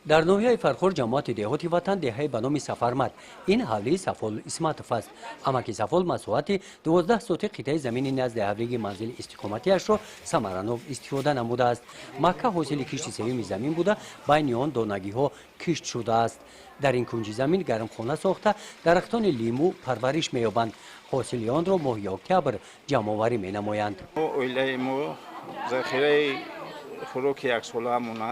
Дар ноҳияи Фархор, ҷамоати деҳоти Ватан, деҳаи ба номи Сафармад, ин ҳавлии Сафол Исматов аст. Амаки Сафол масоҳати 12 сотих қитъаи замини назди ҳавлиги манзили истиқоматиашро самаранок истифода намудааст. Макка ҳосили кишти сеюми замин буда, байни он донагиҳо кишт шудааст. Дар ин кунҷи замин гармхона сохта, дарахтони лимӯ парвариш меёбанд. Ҳосили онро моҳи октябр ҷамъоварӣ менамоянд. Оилаи мо захираи хӯроки яксолаамона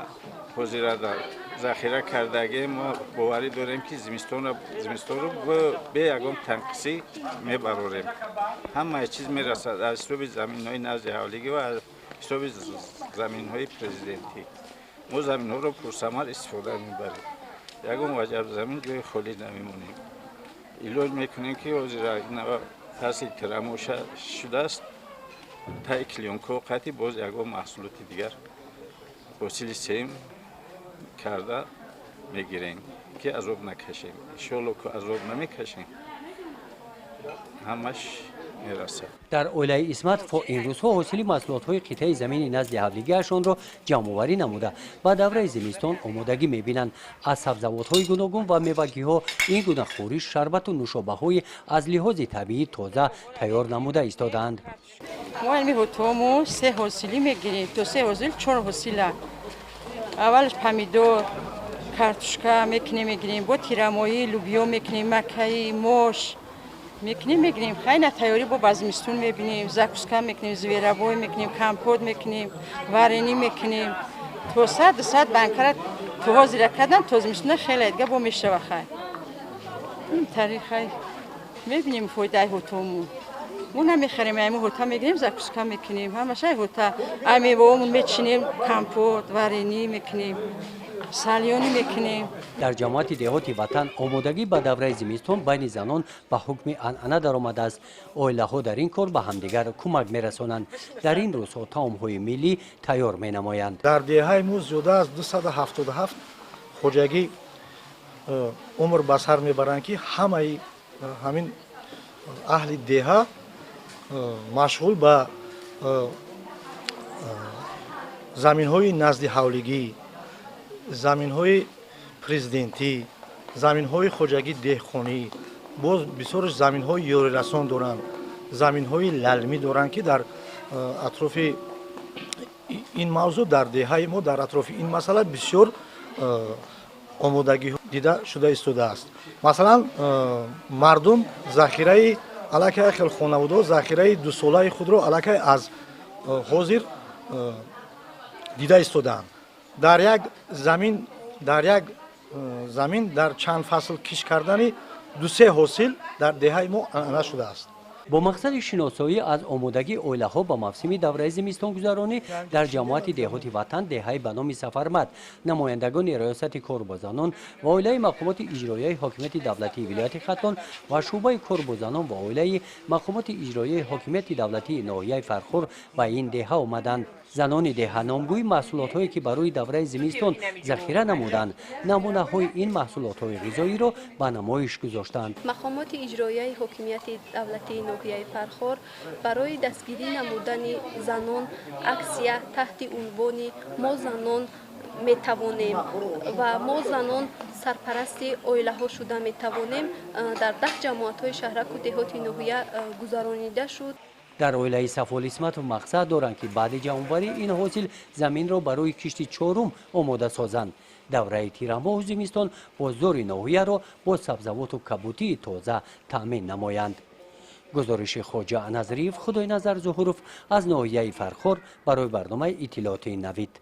ҳозира дар захира кардагӣ. Мо боварӣ дорем, ки зимистонро бе ягон танқисӣ мебарорем. Ҳамаи чиз мерасад аз ҳисоби заминҳои назди ҳавлигӣ ва аз ҳисоби заминҳои президентӣ. Мо заминҳоро пурсамар истифода мебарем, ягон ваҷаб замин ҷои холӣ намемонем. Илоҷ мекунем, ки ҳозира фасли тирамоҳ шудааст, таи клеёнкаҳо қатъи боз ягон маҳсулоти дигар ҳосили сеюм карда мегирем, ки азоб накашем. Иншоалло, ки азоб намекашем, ҳамаш мерасад. Дар оилаи Исматовҳо ин рӯзҳо ҳосили маҳсулотҳои қитъаи замини назди ҳавлигиашонро ҷамъоварӣ намуда, ба давраи зимистон омодагӣ мебинанд. Аз сабзавотҳои гуногун ва мевагиҳо ин гуна хӯриш, шарбату нӯшобаҳои аз лиҳози табиӣ тоза тайёр намуда истодаанд. Мо ами ҳутому се ҳосилӣ мегирем, то се ҳосил, чор ҳосила. Аввалаш помидор, картошка мекунем, мегирем, бо тирамоҳӣ лӯбиё мекунем, макаи, мош мекунем, мегирем. Хайна тайёрӣ бо ба зимистон мебинем, закуска мекунем, зверобой мекунем, компот мекунем, варенье мекунем. То 100, 200 банкара то ҳозира кардан, то зимистона хеле дига бо мешава. Хай, ин тариқ хай мебинем фоидаи ҳутому. Мо намехарем, ами ҳута мегирем, закуска мекунем, ҳамаша ҳута. Ай меваомон мечинем, компот, варенье мекунем, солёный мекунем. Дар ҷамоати деҳоти Ватан омодагӣ ба давраи зимистон байни занон ба ҳукми анъана даромадааст. Оилаҳо дар ин кор ба ҳамдигар кӯмак мерасонанд. Дар ин рӯзҳо таомҳои миллӣ тайёр менамоянд. Дар деҳаи мо зиёда аз 277 хоҷагӣ умр ба сар мебаранд, ки ҳамаи ҳамин аҳли деҳа машғул ба заминҳои назди ҳавлигӣ, заминҳои президентӣ, заминҳои хоҷагии деҳқонӣ, боз бисёрш заминҳои ёрирасон доранд, заминҳои лалмӣ доранд, ки дар атрофи ин мавзӯъ дар деҳаи мо дар атрофи ин масъала бисёр омодагӣ дида шуда истодааст. Масалан, мардум захираи аллакай хел хонаводаҳо захираи дусолаи худро аллакай аз ҳозир дида истодаанд. Дар як замин дар чанд фасл кишт кардани дусе ҳосил дар деҳаи мо анъана шудааст. Бо мақсади шиносоӣ аз омодагии оилаҳо ба мавсими давраи зимистонгузаронӣ дар ҷамоати деҳоти Ватан, деҳаи ба номи Сафармад, намояндагони Раёсати кор бо занон ва оилаи мақомоти иҷроияи ҳокимияти давлатии вилояти Хатлон ва шӯъбаи кор бо занон ва оилаи мақомоти иҷроияи ҳокимияти давлатии ноҳияи Фархор ба ин деҳа омаданд. Занони деҳа номгӯи маҳсулотҳое, ки барои давраи зимистон захира намуданд, намунаҳои ин маҳсулотҳои ғизоиро ба намоиш гузоштанд. Мақомоти иҷроияи ҳокимияти давлатии ноҳияи Фархор барои дастгирӣ намудани занон аксия таҳти унвони «Мо занон метавонем ва мо занон сарпарасти оилаҳо шуда метавонем» дар 10 ҷамоатҳои шаҳраку деҳоти ноҳия гузаронида шуд. Дар оилаи Сафол Исматов мақсад доранд, ки баъди ҷамъоварии ин ҳосил заминро барои кишти чорум омода созанд, давраи тирамоҳу зимистон бозори ноҳияро бо сабзавоту кабутии тоза таъмин намоянд. Гузориши Хоҷа Назриев, Худойназар Зуҳуров аз ноҳияи Фархор барои барномаи иттилоотии Навид.